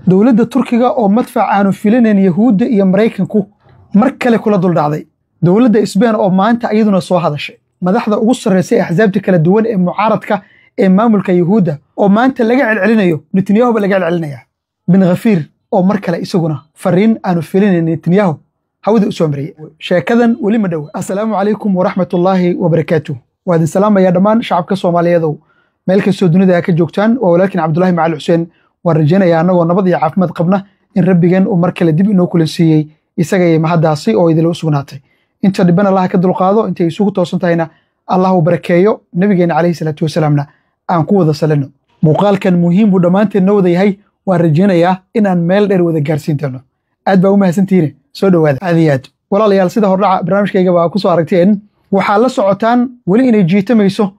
Dowladda Turkiga oo madfac aanu filinayn Yahuudda iyo Maraykanku mar kale kula duldhacday. Dowladda Sbain oo maanta iyaduna soo hadashay. Madaxda ugu sarreysa ee axsaabta kala duwan ee mucaaradka ee maamulka Yahuudda oo maanta laga celcelinayo Netanyahu ba laga celcelinaya. Bin Ghafiir oo mar kale isaguna fariin aanu filinayn Netanyahu hawada u soo mariyay. Sheekadan weli ma dhowa. Assalaamu calaykum waraxmatullaahi wabarakaatuh. Waa idin salaamayaa dhammaan shacabka Soomaaliyeedow meel kastoo dunida ka joogtaan. Waa walaalkiin Cabdulaahi Macali Xuseen. Waan rajaynayaa annagoo nabad iyo caafimaad qabna in Rabbigan uu mar kale dib inoo kula siiyey, isaga iyo mahaddaasi oo idinla u sugnaatay. Inta dhiban Allah ka dulqaado, intay isugu toosan tahayna Allah uu barakeeyo, nabigeena calayhi salaatu wasalaamna aan ku wada salino. Muuqaalkan muhiim buu dhammaanteen noo wada yahay. Waan rajaynayaa inaan meel dheer wada gaarsiin doono. Aad baa u mahadsantihiine, soo dhowaada aad iyo aad. Walaalayaal, sida hordhaca barnaamijkayga baa ku soo aragteen, waxaa la socotaan weli inay jiitamayso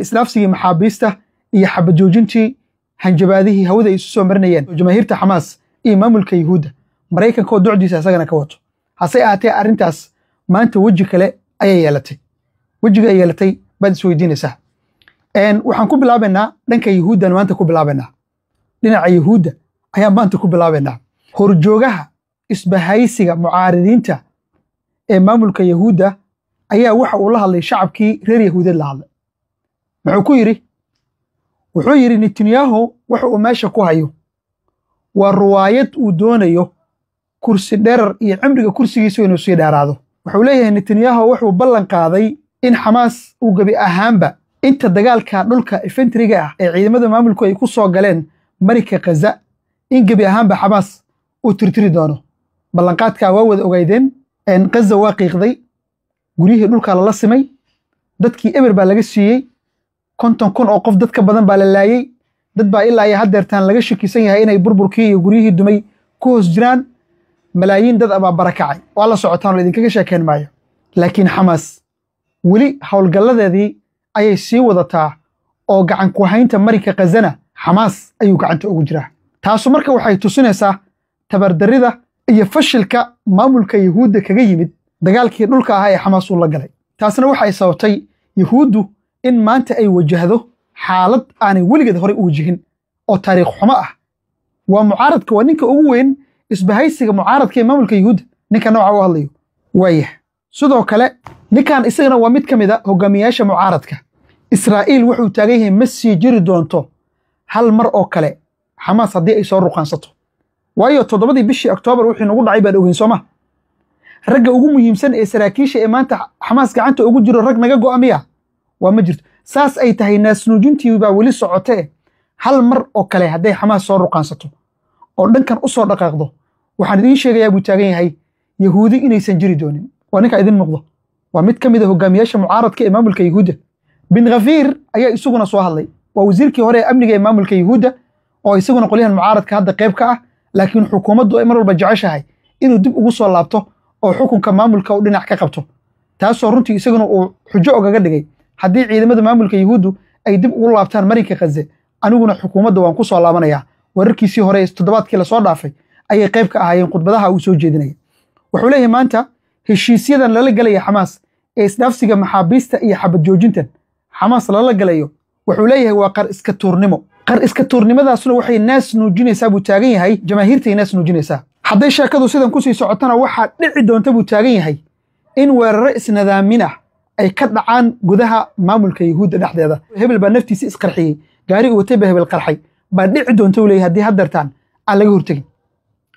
islaafsigii maxaabiista iyo xabad joojintii, hanjabaadihii hawada ay isu soo marinayeen jamaahiirta Xamaas iyo maamulka Yuhuudda, Maraykanka oo docdiisa isagana ka wato. Hase ahaatee arrintaas maanta weji kale ayay yeelatay. Wejiga ay yeelatay baad isweydiinaysaa. Waxaan ku bilaabaynaa dhanka Yuhuuddan, maanta ku bilaabaynaa dhinaca Yuhuudda ayaan maanta ku bilaabaynaa. Horjoogaha isbahaysiga mucaaridiinta ee maamulka Yahuudda ayaa waxa uu la hadlay shacabkii reer Yahuudeed la hadlay. Muxuu ku yidhi? Wuxuu yidhi Netanyahu waxa uu meesha ku hayo waa ruwaayad uu doonayo kursi dherar iyo cimriga kursigiisu inuu sii dheeraado. Wuxuu leeyahay Netanyahu wuxuu ballan qaaday in Xamaas uu gebi ahaanba inta dagaalka dhulka infantryga ah ee ciidamada maamulku ay ku soo galeen marinka Khaza in gebi ahaanba Xamaas uu tirtiri doono. Ballanqaadkaa waa wada ogaydeen. Khaza waa qiiqday, guryihii dhulka lala simay, dadkii eber baa laga siiyey, 50,000 oo qof dad ka badan baa la laayey, dad baa ilaa iyo haddeertaan laga shakisan yahay inay burburkii iyo guryihii dumay ku hoos jiraan, malaayiin dad abaa barakacay. Waa la socotaan oo idinkaga sheekeen maayo. Laakiin Xamaas weli howlgalladeedii ayay sii wadataa oo gacan ku haynta marinka Khazana Xamaas ayuu gacanta ugu jiraa. Taasu marka waxay tusinaysaa tabardarrida iyo fashilka maamulka Yahuudda kaga yimid dagaalkii dhulka ahaa ee Xamaas uu la galay. Taasna waxay sababtay Yahuuddu in maanta ay wajahdo xaalad aanay weligeed horey u wajihin oo taariikh xumo ah. Waa mucaaradka, waa ninka ugu weyn isbahaysiga mucaaradka ee maamulka Yahuudda ninka nooca u hadlayo. Waayah, sidoo kale ninkan isagana waa mid ka mid a hogaamiyaasha mucaaradka. Israa'iil wuxuu taagan yahay ma sii jiri doonto hal mar oo kale Xamaas haddii ay soo ruqaansato, waayo 7dii bishii Oktoobar wixii nagu dhacay baan ogeyn, sooma? Ragga ugu muhiimsan ee saraakiisha ee maanta Xamaas gacanta ugu jiro rag naga go'a miya? Waa ma jirto. Saas ay tahay naasnuujintii baa weli socotee. Hal mar oo kale hadday Xamaas soo ruqaansato oo dhankan u soo dhaqaaqdo, waxaan idiin sheegayaa buu taagan yahay Yahuudi inaysan jiri doonin. Waa ninka idin muuqdo, waa mid ka mid a hogaamiyaasha mucaaradka ee maamulka Yahuudda. Bin Ghafiir ayaa isaguna soo hadlay. Waa wasiirkii hore ee amniga ee maamulka Yahuudda oo isaguna qolyahan mucaaradka hadda qayb ka ah, laakiin xukuumaddu ay mar walba jeceshahay inuu dib ugu soo laabto oo xukunka maamulka uu dhinac ka qabto, taasoo runtii isaguna uu xujo ogaga dhigay haddii ciidamada maamulka Yahuuddu ay dib ugu laabtaan marinka Khaze, aniguna xukuumadda waan ku soo laabanayaa. Wararkiisii hore toddobaadkii lasoo dhaafay ayay qayb ka ahaayeen khudbadaha uu soo jeedinaya. Wuxuu leeyahay maanta heshiisyadan lala gelaya Xamaas ee isdhaafsiga maxaabiista iyo xabad joojintan Xamaas lala galayo, wuxuu leeyahay waa qar iska tuurnimo. Qar iska tuurnimadaasna waxay naas nuujinaysaa buu taagan yahay jamaahiirtay naas nuujinaysaa. Hadday sheekadu sidan kusii socotana waxaa dhici doonta buu taagan yahay in weeraro isnadaamin ah ay ka dhacaan gudaha maamulka Yahuudda dhexdeeda. Hebel baa naftiisa isqarxiyey, gaari uu watay baa hebel qarxay baa dhici doonta uu leeyahay haddii haddeertaan aan laga hortegin.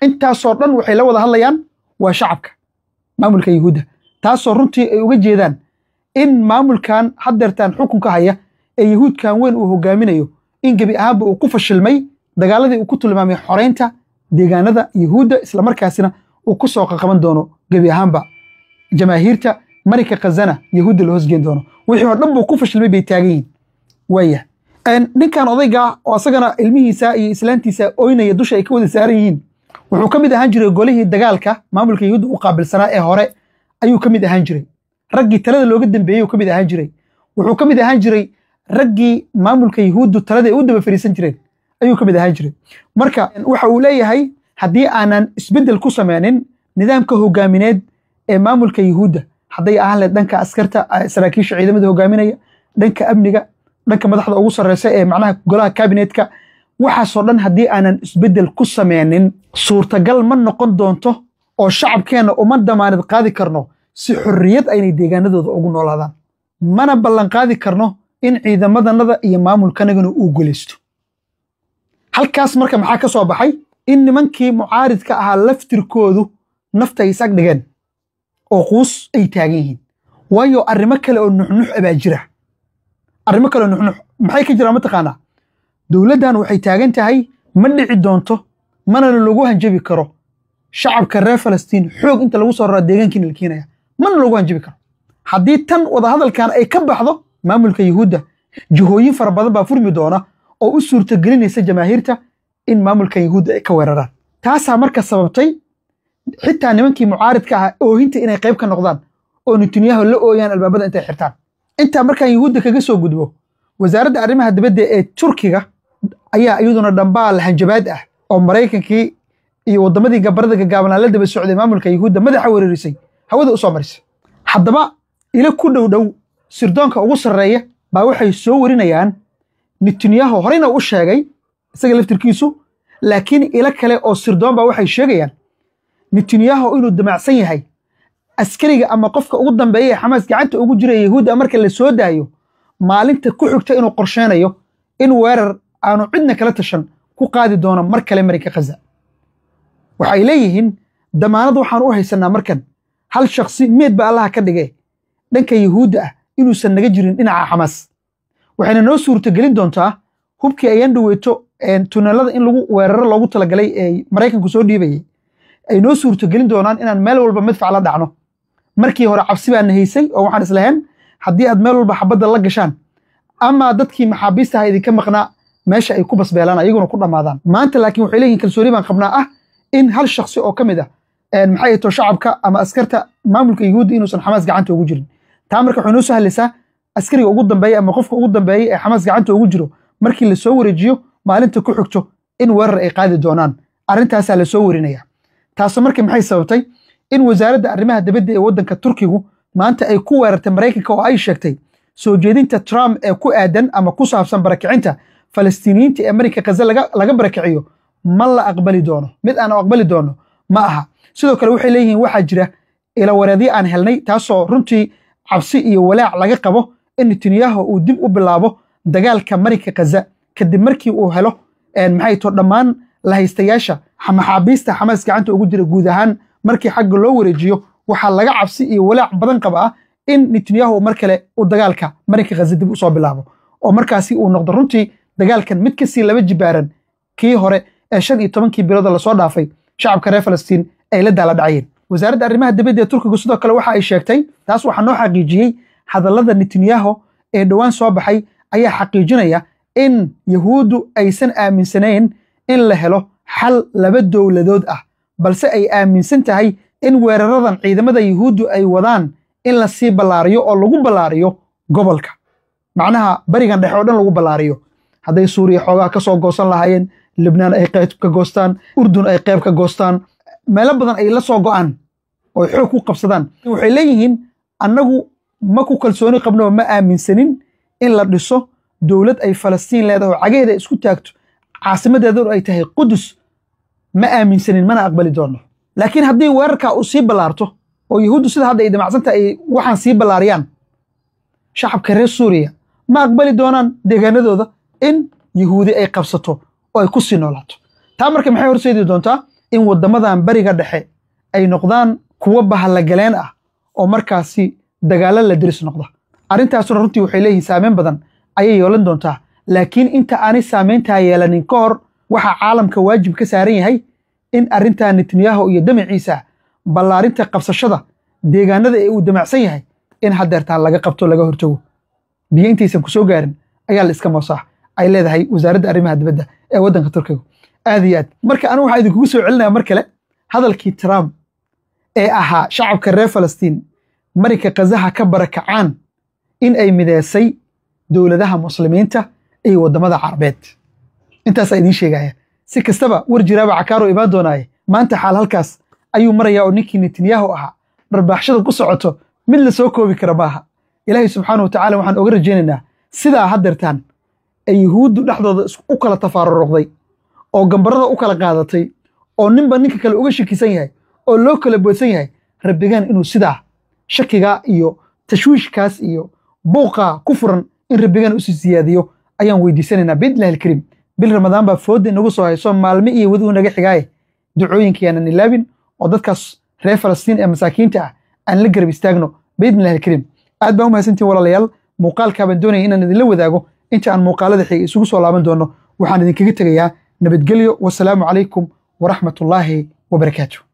Intaasoo dhan waxay la wada hadlayaan waa shacabka maamulka Yahuudda, taasoo runtii ay uga jeedaan in maamulkan haddeertaan xukunka haya ee Yahuudkan weyn uu hogaaminayo in gebi ahaanba uu ku fashilmay dagaaladii uu ku tilmaamay xoreynta deegaanada Yahuudda, islamarkaasina uu ku soo qaqaban doono gebi ahaanba jamaahiirta marinka Khazana Yahuudda la hoosgeen doono. Wixii oo dhan buu ku fashilmay bay taagan yihiin. Waaya, ninkan odayga oo asagana ilmihiisa iyo islaantiisa oynaya dusha ay ka wada saaran yihiin, wuxuu ka mid ahaan jiray golihii dagaalka maamulka Yahuudda u qaabilsanaa ee hore ayuu ka mid ahaan jiray. Raggii talada looga dambeeyey uu ka mid ahaan jiray. Wuxuu ka mid ahaan jiray raggii maamulka Yahuuddu talada ay u daba fariisan jireen ayuu ka mid ahaan jiray. Marka waxa uu leeyahay haddii aanan isbeddel ku sameynin nidaamka hogaamineed ee maamulka Yahuudda, hadday ahaan lahayd dhanka askarta, saraakiisha ciidamada hogaaminaya, dhanka amniga, dhanka madaxda ugu sarreysa ee macnaha golaha kabinetka, Waxaasoo dhan haddii aanan isbeddel ku sameynin, suurtagal ma noqon doonto oo shacabkeenna uma damaanad qaadi karno si xorriyad aynay deegaanadooda ugu noolaadaan, mana ballan qaadi karno in ciidamadanada iyo maamulkanagana uu guulaysto. Halkaas marka maxaa ka soo baxay? In nimankii mucaaridka ahaa laftirkoodu nafta ay is ag dhigeen oo quus ay taagan yihiin, waayo arrimo kale oo nuxnux baa jira. Arrimo kale oo nuxnux maxay ka jiraan? Mataqaanaa, dowladdan waxay taagan tahay ma dhici doonto, mana lagu hanjabi karo shacabka reer Falastiin xoog inta lagu soo raraa deegaankiina la keenaya, mana lagu hanjabi karo. Haddii tan wadahadalkan ay ka baxdo maamulka Yuhuudda, jihooyin fara badan baa furmi doona oo u suurtagelinaysa jamaahiirta in maamulka Yuhuudda ay ka weeraraan. Taasaa marka sababtay xitaa nimankii mucaaridka ahaa oohinta inay qayb ka noqdaan oo Netanyahu la ooyaan albaabada intay xirtaan. Intaa markaan Yuhuudda kaga soo gudbo, wasaaradda arrimaha dibadda ee Turkiga ayaa iyaduna dhambaal hanjabaad ah oo Maraykankii iyo waddamadii gabarada gagaabanaa la daba socday maamulka Yuhuudda madaxa weerarisay hawada u soo marisay. Haddaba ilo ku dhow dhow sirdoonka ugu sarreeya baa waxay soo warinayaan Netanyahu horeyna u sheegay isaga laftirkiisu, laakiin ilo kale oo sirdoon baa waxay sheegayaan Netanyahu inuu damacsan yahay askariga ama qofka ugu dambeeya ee Xamaas gacanta ugu jira Yahuudda marka la soo daayo, maalinta ku xigta inuu qorsheynayo in weerar aanu cidna kala tashan ku qaadi doono mar kale marinka Khaza. Waxay leeyihiin damaanad waxaan u haysanaa markan hal shakhsi meed ba Allaha ka dhigay dhanka Yahuudda ah inuusan naga jirin dhinaca Xamaas. Waxayna noo suurtagelin doontaa hubkii ayaan dhaweeto tunelada in lagu weeraro loogu talagalay ee Maraykanku soo dhiibayay ay noo suurtagelin doonaan inaan meel walba madfac la dhacno. Markii hore cabsi baa na haysay oo waxaan islahayn haddii aad meel walba xabadda la gashaan ama dadkii maxaabiista aha idinka maqnaa meesha ay ku basbeelaan ayaguna ku dhammaadaan. Maanta laakiin waxay leeyihiin kalsooni baan qabnaa ah in hal shakhsi oo ka mid ah maxay to shacabka ama askarta maamulka Yuhuudda inuusan Xamaas gacanta ugu jirin. Taa marka waxay noo sahlaysaa askariga ugu dambeeya ama qofka ugu dambeeya ee Xamaas gacanta ugu jiro markii la soo wareejiyo maalinta ku xigto in weerar ay qaadi doonaan. Arrintaasaa la soo warinaya. Taasoo marka maxay sababtay in wasaaradda arrimaha dibadda ee waddanka Turkigu maanta ay ku weerartay Maraykanka oo ay sheegtay soo jeedinta Trump ee ku aadan ama ku saabsan barakicinta Falastiiniyiinta ee marinka Khaza laga barakiciyo ma la aqbali doono, mid aan aqbali doono ma aha. Sidoo kale waxay leeyihiin waxaa jira ila wareedyo aan helnay taasoo runtii cabsi iyo walaac laga qabo in Netanyahu uu dib u bilaabo dagaalka marinka Khaza kadib markii uu helo maxay to dhammaan lahaystayaasha maxaabiista Xamaas gacanta ugu jira guud ahaan markii xagga loo wareejiyo. Waxaa laga cabsi iyo walaac badan qaba in Netanyahu mar kale uu dagaalka marinka Khaza dib u soo bilaabo oo markaasi uu noqdo runtii dagaalkan mid kasii laba jibaaran kii hore ee 15kii bilood lasoo dhaafay shacabka reer Falastiin ay la daala dhacayeen. Wasaaradda arrimaha dibadda ee Turkiga sidoo kale waxa ay sheegtay, taas waxaa noo xaqiijiyey hadallada Netanyahu ee dhowaan soo baxay ayaa xaqiijinaya in Yahuuddu aysan aaminsanayn in la helo xal laba dowladood ah, balse ay aaminsan tahay in weeraradan ciidamada Yahuuddu ay wadaan in la sii ballaariyo oo lagu ballaariyo gobolka, macnaha barigan dhexe oo dhan lagu ballaariyo. Hadday Suuriya xoogaa ka soo goosan lahaayeen, Libnaan ay qayb ka goostaan, Urdun ay qayb ka goostaan, meelo badan ay la soo go'aan oo xoog ku qabsadaan. Waxay leeyihiin annagu ma ku kalsooni qabno, ma aaminsanin in la dhiso dowlad ay Falastiin leedahay oo cagaheeda isku taagto, caasimadeeduna ay tahay Qudus, ma aaminsanin mana aqbali doono. Laakiin haddii weerarkaa uu sii ballaarto oo Yahuuddu sida hadda ay damacsanta ay waxaan sii ballaariyaan, shacabka reer Suuriya ma aqbali doonaan deegaanadooda in Yahuudi ay qabsato oo ay ku sii noolaato. Taa marka maxay horseedi doontaa? In waddamadan bariga dhexe ay noqdaan kuwo bahallagaleen ah oo markaasi dagaallo la diris noqda. Arrintaasuna runtii waxay leeyihiin saameyn badan ayay yeelan doontaa, laakiin inta aanay saameyntaa yeelanin ka hor waxaa caalamka waajib ka saaran yahay in arrintaa Netanyahu iyo damaciisa ballaarinta qabsashada deegaanada ee uu damacsan yahay in haddeertaan laga qabto, laga hortago. Biyo intaysan ku soo gaarin ayaa la iska moosaa, ay leedahay wasaaradda arrimaha dibadda ee waddanka Turkiga. Aad iyo aad marka anigu waxaa idinkugu soo celinaya mar kale hadalkii Trump ee ahaa shacabka reer Falastiin marinka Khazaha ka barakacaan in ay mideysay dowladaha muslimiinta iyo waddamada Carabeed. Intaasaa idiin sheegaya. Si kastaba war jiraaba cakaaro imaan doonaaye, maanta xaal halkaas ayuu marayaa oo ninkii Netanyahu ahaa dharbaaxshada ku socoto mid la soo koobi kara maaha. Ilaahay subxaanahu wa tacaala waxaan oga rajaynaynaa sidaa haddeertaan Ee Yuhuuddu dhexdooda u kala tafaaruruqday oo gambarada u kala qaadatay oo ninba ninka kale uga shakisan yahay oo loo kala boodsan yahay, Rabbigaan inuu sidaa shakigaa iyo tashwiishkaas iyo buuqaa ku furan in Rabbigaan usii siyaadiyo ayaan weydiisanaynaa biidnillahi alkariim. Bil Ramadaan baa foodda inagu soo hayso, maalme iyo wadi u naga xigaaye, ducooyinka yaanan ilaabin oo dadkaas reer Falastiin ee masaakiinta ah aan la garab istaagno biidnillahi alkariim. Aad baan u mahadsantihin walaalayaal. Muuqaalkaa baan doonaya inaan idinla wadaago. Inta aan muuqaalada xiga isugu soo laaban doono, waxaan idinkaga tegayaa nabadgelyo. Wasalaamu calaykum waraxmatullaahi wabarakaatu.